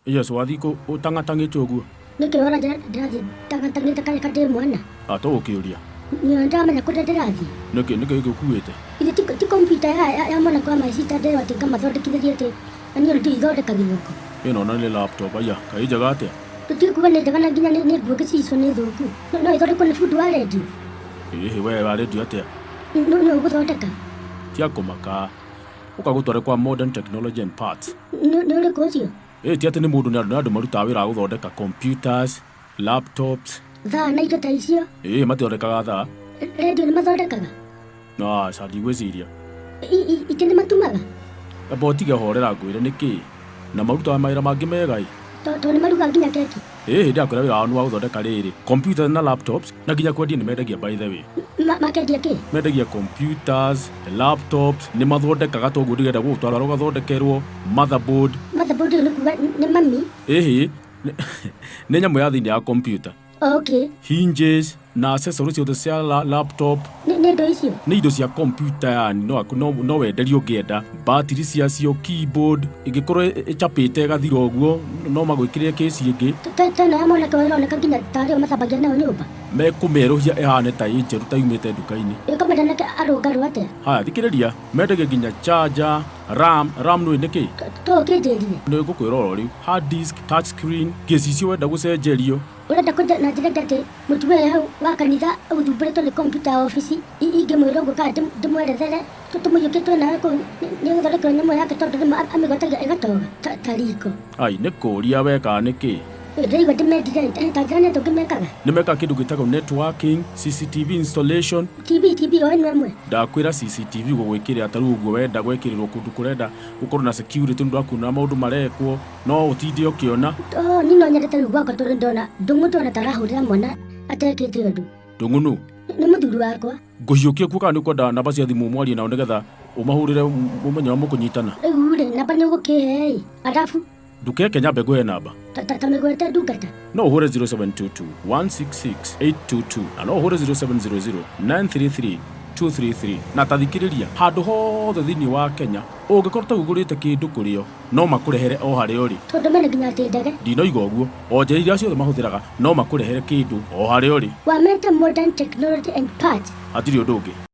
Yes, wathiĩ kũ ũtang'atang'ĩte ũguo? Nĩkĩ ũranjĩra ndĩrathiĩ tang'atang'ĩte karĩ ka ndĩ mwana? Ah, to gũkĩũria. Niĩ ndĩramenya kũrĩa ndĩrathiĩ. Nĩkĩ nĩkĩ gĩgũkuĩte? Githĩ ti kompiuta ya mwanake wa my sister ndĩrwo atĩ ngamathondekithĩrie atĩ na niĩ ndiũĩ ithondekagĩrwo kũ. Ĩno na nĩ laptop aya, kaĩ njega atĩa? Tũtiũĩ kuga nĩ njega na nginya nĩ nguo gĩcicio nĩ thũku. No ĩthondekwo nĩ bundi wa rendio? Ĩhĩ we wa rendio atĩa? Nũ ũgũthondeka? Tia kũmaka. Ũka gũtware kwa Modern Technology and Parts. Nĩ ũrĩkũ ũcio? Ĩ ti atĩ nĩ mũndũ nĩ andũ nĩ andũ marutaga wĩra wa gũthondeka computers, laptops. Thaa na indo ta icio? Ĩ matithondekaga thaa. Rendio nĩ mathondekaga? Aca ndigwĩciria. Itĩ nĩ matumaga? Amba ũtige horera ngwĩre nĩkĩ. Na marutaga mawĩra mangĩ mega ĩ. Tondũ nĩ marugaga nginya keki? Ĩĩ ndĩrakwĩra wĩra wao nĩ wa gũthondeka rĩrĩ, computers na laptops na nginya kwendia nĩ mendagia by the way. Makendia kĩ? Mendagia computers, laptops, nĩ mathondekaga toguo ndĩrenda gũgũtwara ũgathondekerwo, motherboard. Motherboard ĩyo nĩ kuga nĩ mami? Ĩhĩ, nĩ nyamũ ya thĩinĩ ya computer. Okay. Hinges na accessories ciothe cia laptop. Nĩ indo icio? Nĩ indo cia computer yani no wenderio ũngĩenda. Battery ciacio, keyboard, ĩngĩkorwo ĩchapĩte ĩgathira ũguo no magwĩkĩrĩre case ĩngĩ. Ta ĩno ya mwanake ũyũ ĩroneka nginya tarĩ o mathambagia nayo nyũmba. Mekũmĩerũhia ĩhane ta ĩ njerũ ta yumĩte nduka-inĩ. Ĩkũmenda nake arũngarũ atĩa? Haya thikĩrĩria, mendagia nginya charger, RAM, RAM nĩũĩ nĩ kĩ? To ũkĩnjĩrire. Nĩ ngũkwĩra oro rĩu, hard disk, touch screen, gĩcicio wenda gũcenjerio. Ũrenda kũnjĩra na njĩra ĩngĩ atĩ mũtumia ũyũ hau wa kanitha ũthumbũrĩtwo nĩ kompiuta ya obici ingĩmwĩra ũguo kana ndĩmwerethere tũmũiyũkie twĩ nawe kũu nĩegũthondekerwo nyamũ yake tondũ rĩmwe amĩgwatagia ĩgatoga ta riko. Ai nĩ kũria we kana nĩ kĩ? Ndĩraigua ndĩmendire ta njĩra nĩ atĩa ũngĩ mekaga? Nĩ mekaga kĩndũ gĩtagwo networking, CCTV installation. TV TV o ĩno ĩmwe? Ndakwĩra CCTV gũgwĩkĩrĩra ta rĩu ũguo wenda gwĩkĩrĩrwo kũndũ kũrenda gũkorwo na security nĩ ũndũ wa kuona maũndũ marekwo. No ũtinde ũkĩona. Oh, niĩ no nyendete rĩu gwakwa tondũ ndona ndũng'ũ ndona ta arahũrĩra mwana atekĩte ũndũ. Ndũng'ũ nũ? Nĩ mũthuri wakwa. Ngũhiũkie kuo kana nĩ ũkwenda namba cia thimũ mwarie nao nĩgetha ũmahũrĩre mũmenye ũrĩa mũkũnyitana? Rĩu rĩ, namba nĩ ũgũkĩhe ĩ, arabu? Ndũkeke nyambe ngũhe namba. Ta mĩgwete ndungata. No ũhũre 0722 166 822 na no ũhũre 0700 933 233 na ta thikĩrĩria handũ hothe thĩinĩ wa Kenya ũngĩkorwo ta ũgũrĩte kĩndũ kũrĩ o no makũrehere o harĩa ũrĩ. Tondũ mena nginya atĩ ndege. Ndinoiga ũguo, o njĩra iria ciothe mahũthĩraga no makũrehere kĩndũ o harĩa ũrĩ. Wameta Modern Technology and Parts. Hatirĩ ũndũ ũngĩ.